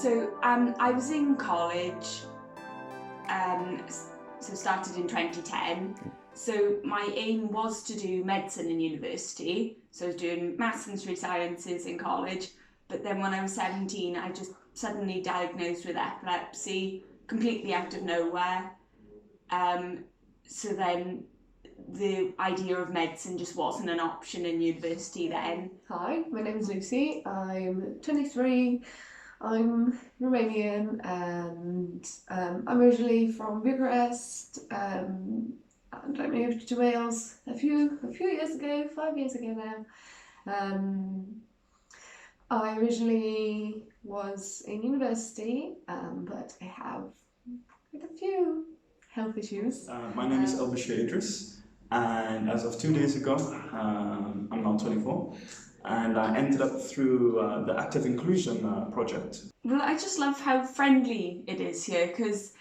So I was in college, so started in 2010. So my aim was to do medicine in university. So I was doing maths and three sciences in college. But then when I was 17, I just suddenly diagnosed with epilepsy, completely out of nowhere. So then the idea of medicine just wasn't an option in university then. Hi, my name is Lucy. I'm 23. I'm Romanian and I'm originally from Bucharest, and I moved to Wales a few years ago, 5 years ago now. I originally was in university, but I have quite a few health issues. My name is Elbashir Idris, and as of 2 days ago, I'm now 24, and I ended up through the Active Inclusion project. Well, I just love how friendly it is here, because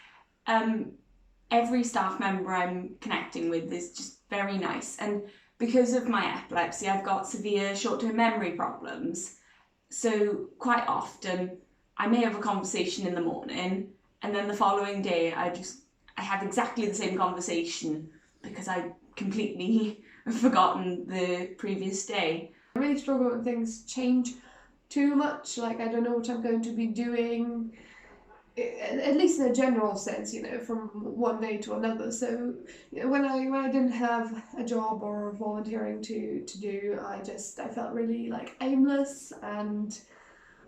every staff member I'm connecting with is just very nice. And because of my epilepsy, I've got severe short-term memory problems. So quite often I may have a conversation in the morning, and then the following day I have exactly the same conversation because I completely forgotten the previous day. I really struggle when things change too much, like I don't know what I'm going to be doing, at least in a general sense, you know, from one day to another. So you know, when I didn't have a job or volunteering to do, I felt really like aimless and,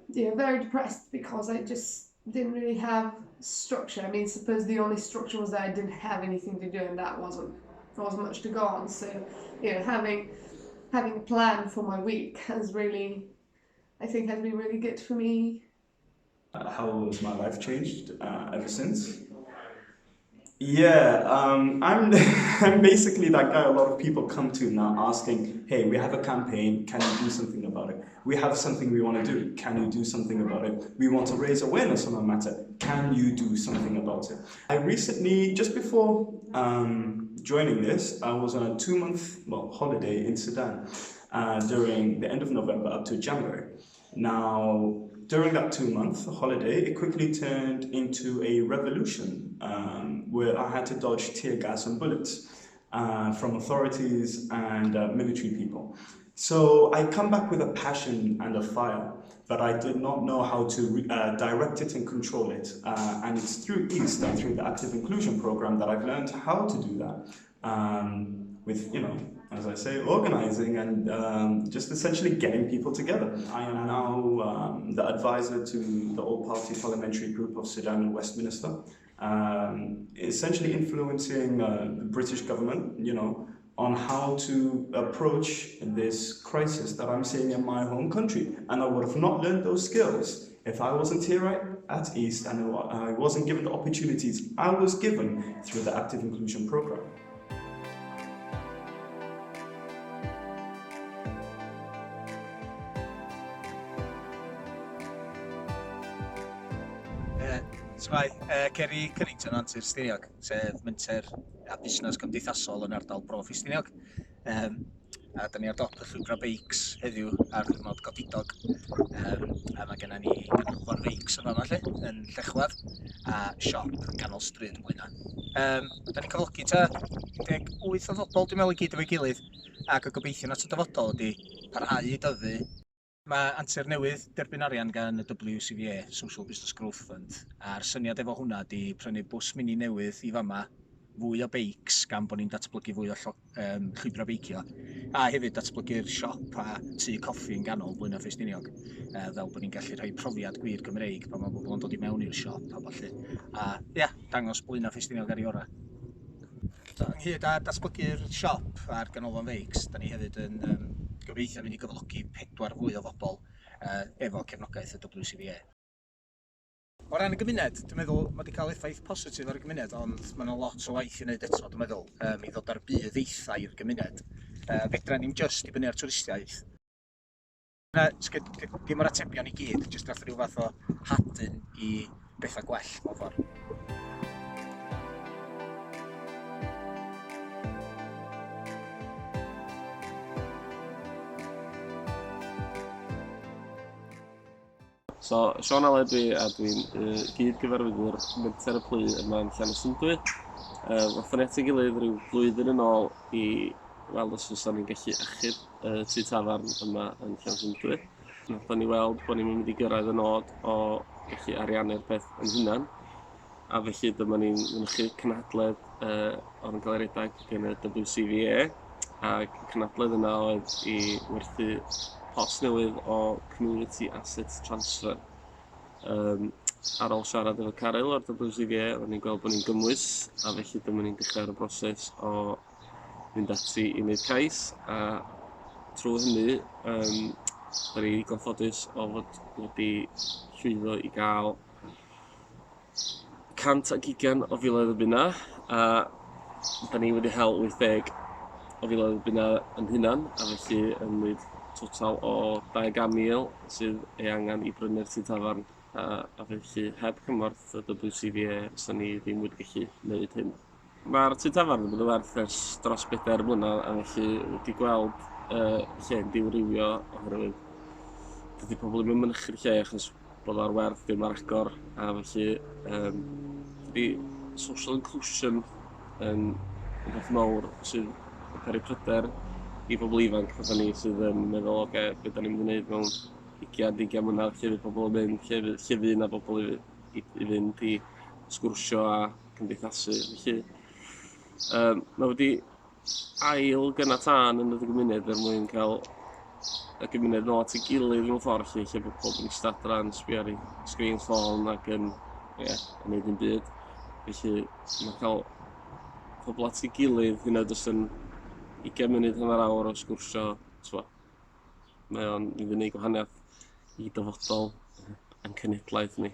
you know, very depressed because I just didn't really have structure. I mean, suppose the only structure was that I didn't have anything to do, and that wasn't much to go on. So, you know, having a plan for my week has really, I think, has been really good for me. How has my life changed ever since? Yeah, I'm I'm basically that guy a lot of people come to now asking, hey, we have a campaign, can you do something about it? We have something we want to do, can you do something about it? We want to raise awareness on a matter, can you do something about it? I recently, just before joining this, I was on a 2-month holiday in Sudan during the end of November up to January. Now, during that 2-month holiday, it quickly turned into a revolution where I had to dodge tear gas and bullets from authorities and military people. So I come back with a passion and a fire, but I did not know how to direct it and control it. And it's through EAST and through the Active Inclusion program that I've learned how to do that with, you know, as I say, organizing and just essentially getting people together. I am now the advisor to the All-Party Parliamentary Group of Sudan and Westminster, essentially influencing the British government, you know, on how to approach this crisis that I'm seeing in my home country. And I would have not learned those skills if I wasn't here at EAST and I wasn't given the opportunities I was given through the Active Inclusion program. Shwmae, Kerry Cunnington, Antur Stiniog, sef menter a busnes cymdeithasol yn ardal Bro Ffestiniog. A da ni ar dop y llwybrau beics heddiw ar ddiwrnod godidog. A mae gennym ni ganolfan feics yn fama lle, yn Llechwedd, a siop ganol stryd Blaenau. Da ni'n cyflogi tua 18 o bobl, dwi'n meddwl, i gyd efo'i gilydd, ac y gobeithio at y dyfodol ydy parhau i dyfu. Mae Antur newydd derbyn arian gan y WCVA, Social Business Growth Fund, a'r syniad efo hwnna ydy prynu bws mini newydd i fama, fwy o beics gan bod ni'n datblygu fwy o llwybrau beicio, a hefyd datblygu'r siop a tŷ coffi yn ganol Blaenau Ffestiniog, fel bod ni'n gallu rhoi profiad gwir Gymreig pan mae bobl yn dod i mewn i'r siop a ballu, a ia, dangos Blaenau Ffestiniog ar ei orau. So, ynghyd â datblygu'r siop a'r ganolfan feics, da ni hefyd yn gobeithio mynd i gyflogi 4 fwy o bobl efo cefnogaeth y WCVA. O ran y gymuned, dwi'n meddwl mae wedi cael effaith positif ar y gymuned, ond mae yna lot o waith i wneud eto, dwi'n meddwl, i ddod â'r budd eitha i'r gymuned. Fedra ni'm jyst dibynnu ar twristiaeth. Na, dim o'r atebion i gyd, jyst fatha rhyw fath o hadyn i bethau gwell mewn ffordd. So, Sean Aled dwi, a dwi'n gyd-gyfarwyddwr Menter y Plu yma yn Llanystumdwy. Wnaethon ni at ei gilydd rhyw flwyddyn yn ôl i weld os fysa ni'n gallu achub y tŷ tafarn yma yn Llanystumdwy. Wnaethon ni weld bod ni'n mynd i gyrraedd y nod o gallu ariannu'r peth yn hunan, a felly dyma ni'n mynychu cynhadledd oedd yn cael ei redeg gan y WCVA, ac y cynhadledd yna oedd i werthu pot newydd o Community Asset Transfer. Ar ôl siarad efo Caryl o'r WCVA, oedden ni'n gweld bod ni'n gymwys, a felly dyma ni'n dechrau ar y broses o fynd ati i wneud cais, a trwy hynny, da ni ddigon ffodus o fod wedi llwyddo i gael 120 o filoedd o bunna, a da ni wedi hel 80 o filoedd o bunna yn hunan, a felly yn wneud total o 200,000 sydd ei angen i brynu'r tŷ tafarn, a felly heb cymorth y WCVA fysa ni ddim wedi gallu gwneud hyn. Mae'r tŷ tafarn wedi bod yn werth ers dros bedair mlynedd, a felly wedi gweld y lle'n diwrywio oherwydd dydy pobl ddim yn mynychu'r lle achos bod ar werth ddim ar agor, a felly dydy social inclusion yn rhywbeth mawr sydd yn peri pryder i bobl ifanc fatha ni sydd yn meddwl, oce, okay, beth da ni'n mynd i wneud mewn 20, 20 mlynedd, lle fydd pobl yn mynd, lle fydd yna bobl i fynd i sgwrsio a cymdeithasu. Felly, mae wedi ail gynnau tân yn y gymuned er mwyn cael y gymuned nôl at ei gilydd mewn ffordd lle, lle bod pobl yn eistedd adra yn sbio ar ei sgrin ffôn ac yn, ie, yn neud dim byd. Felly mae cael pobl at ei gilydd, hyd yn oed os yn 20 munud, hanner awr o sgwrsio, t'mo', mae o'n mynd i wneud gwahaniaeth i dyfodol ein cenhedlaeth ni.